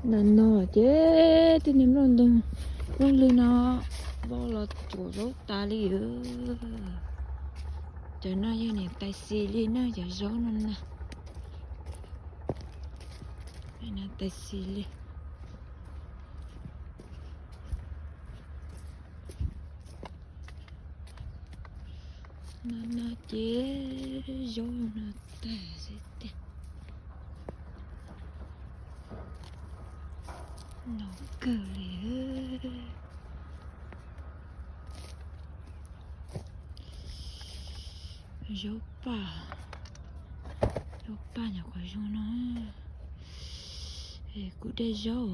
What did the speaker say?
No no ces tej niag nplooj ntoo, nplooj lwg no vau los tsuam zaub tas li. Cov no yog niam tais xis li na, cov zaub no na. Tais xis li. No no ces zaub no tag xwb tiag. No kawg li. Zaub paj, zaub paj nyuam qhuav zoo no. Kuv dej zaub.